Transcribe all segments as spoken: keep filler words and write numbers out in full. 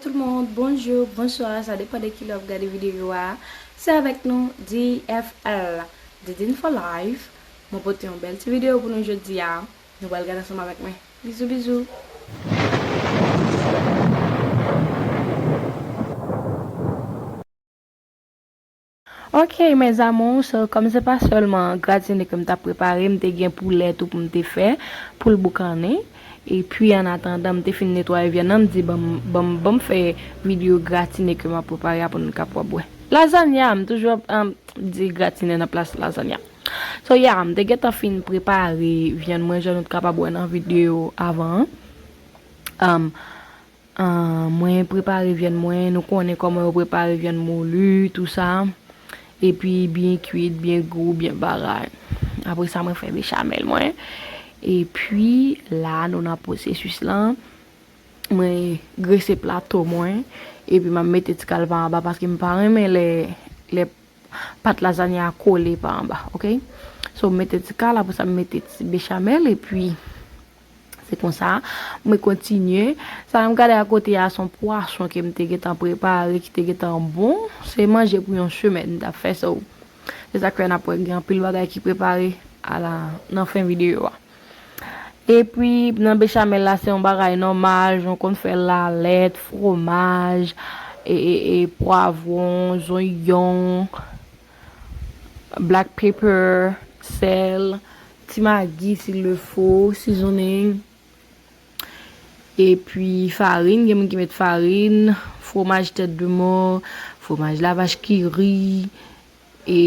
Tout moun, bonjou, bonswa, sa depann de kilè w ap gade videyo a. Se avèk nou, D F L, Didine for Life. Mwen pote yon bèl ti videyo pou nou jodi a. Nou pral gade ansanm avèk mwen. Bizou, bizou. Ok, mes amours, so, kòm se pa sèlman gratine ke m t ap prepare, m te gen poulèt tou pou m te fè, pou l boukannen. Epi, an atandan, m te fin netwaye vyann nan, m di, "Ban m, ban m, ban m fè videyo gratine ke m ap prepare a pou nou kapab wè." Lazanya, m toujou ap, um, di gratine nan plas lazanya. So, yeah, m te gentan fin prepare vyann mwen, jan nou t kapab wè nan videyo avan an. Um, Ah, mwen prepare vyann mwen, nou konnen kòman yo prepare vyann moulu, tou sa. Epi byen kwit, byen gou, byen bagay. Apre sa, mwen fè bechamèl mwen. Epi la, nou nan pwosesis lan. Mwen grese plato mwen. Epi m ap mete ti kal pa anba paske m pa renmen lè, lè pat lazanya a kole pa anba, ok? So, m mete ti kal, apre sa, m mete ti bechamèl, epi se konsa, mwen kontinye. Sa m gade akote a, se yon pwason ke m te gentan prepare, ki te gentan bon. Se manje pou yon semèn m t ap fè, so, se sa k fè n ap wè gen anpil bagay ki prepare a la, nan fen videyo a. Epi, nan bechamèl la, se yon bagay nòmal, jan w konn fè l la, lèt, fwomaj, e, e, e, pwavwon, zonyon, black pepper, sèl, ti magi, s'il le faut, seasoning. Epi, farin, gen moun ki met farin, fwomaj tèt de mò, fwomaj lavach kiri, e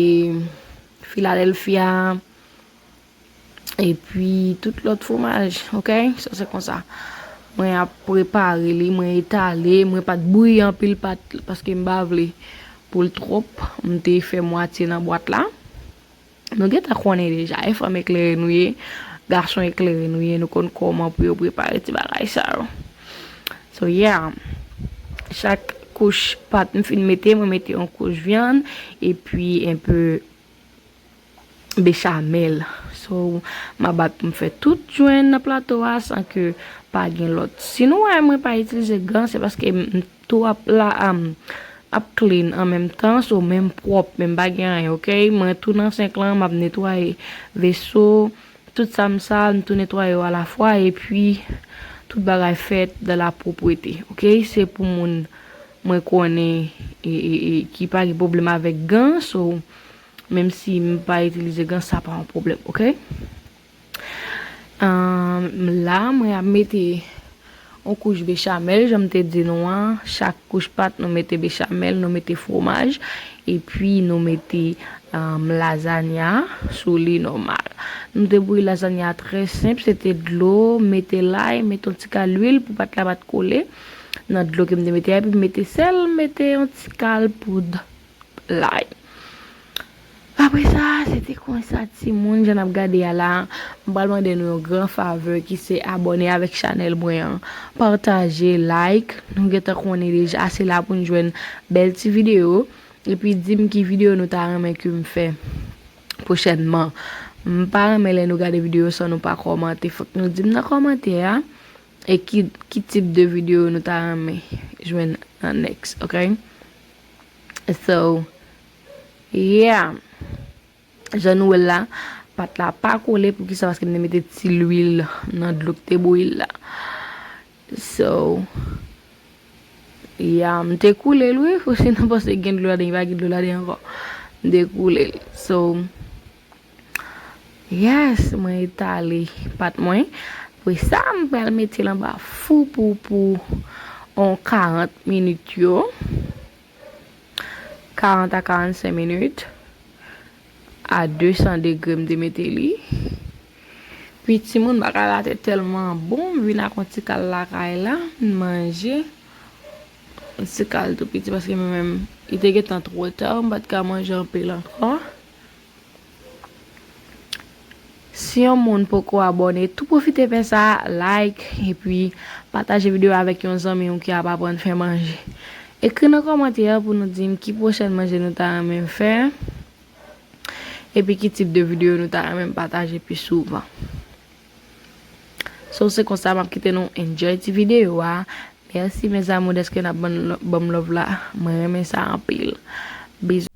Philadelphia. Epi tout lòt fwomaj, ok? Sa se konsa. Mwen ap prepare li, mwen etale, mwen pa t bouyi anpil pat paske m pa vle pou l twòp. M te fè mwatye nan bwat la. Nou gentan konnen deja, e fanm eklere nou ye, gason eklere nou ye, nou konn kòman pou yo prepare ti bagay sa yo. So, yeah. Chak kouch pat m fin mete, mwen mete yon kouch vyann, epi enpe bechamèl. So, m a bat pou m fè tout jwenn nan plato a san ke pa gen lòt. Si nou wè mwen pa itilize gan, se paske m tou ap la, am, ap clean an menm tan, so men m pwòp, men m pa gen anyen, ok? Mwen tou nan senk lan, m ap netwaye veso, tout sa m sal, m tou netwaye yo alafwa, epi tout bagay fèt dan la pwoprete, ok? Se pou moun mwen konnen e, e, e, ki pa gen pwoblèm avèk gan, so, menm si m pa itilize gan, sa pa yon pwoblèm, ok? Ahn, la, mwen ap mete yon kouch bechamèl, jan m te di nou an. Chak kouch pat, nou mete bechamèl, nou mete fwomaj, epi nou mete, ahn, lazanya sou li nòmal. Nou te bouyi lazanya trè senp, se te dlo, mete lay, mete yon ti kal lwil pou pat la pa t kole nan dlo ke m te mete a, epi mete sèl, mete yon ti kal poud lay. Apre sa, se te konsa, timoun, jan n ap gade a la, m pral mande nou yon gran favè ki se abòne avèk chanèl mwen an. Pataje, like, nou gentan konnen deja, se la pou n jwenn bèl ti videyo. Epi di m ki videyo nou ta renmen ke m fè pwochènman. M pa renmen lè nou gade videyo san nou pa kòmante. Fòk nou di m nan kòmantè a e ki, ki tip de videyo nou ta renmen jwenn nan next, ok? So, yeah. Jan nou wè l la, pat la pa kole. Poukisa? Paske m te mete ti lwil nan dlo ki te bouyi l la. So, yeah, m te koule l, wi. Osinon, paske gen dlo ladan, pa gen dlo ladan ankò. M te koule l. So, yes, mwen etale pat mwen. Apre sa, m pral mete l anba fou pou, pou on karant minit yo. Karant a karannsenk minit. A de san degre m te mete li. Pi timoun, bagay la te tèlman bon, m vin ak yon ti kal lakay la, m manje. Yon ti kal tou piti paske mwen menm, li te gentan twò ta, m pa t ka manje anpil ankò. Si yon moun poko abòne, tou pwofite fè sa, like, epi pataje videyo avèk yon zanmi w ki ap aprann fè manje. Ekri nan kòmantè pou nou di m ki pwochèn manje nou ta renmen m fè, epi ki tip de videyo nou ta renmen m pataje pi souvan. So, se konsa m ap kite nou enjoy ti videyo a. Mèsi mes amours dèske n ap ban, ban m love la. Mwen renmen sa anpil. Bizou.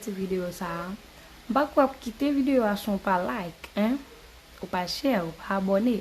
Ti videyo sa a. M pa kwè w ap kite videyo a san w pa like, en? Ou pa share, ou pa abòne.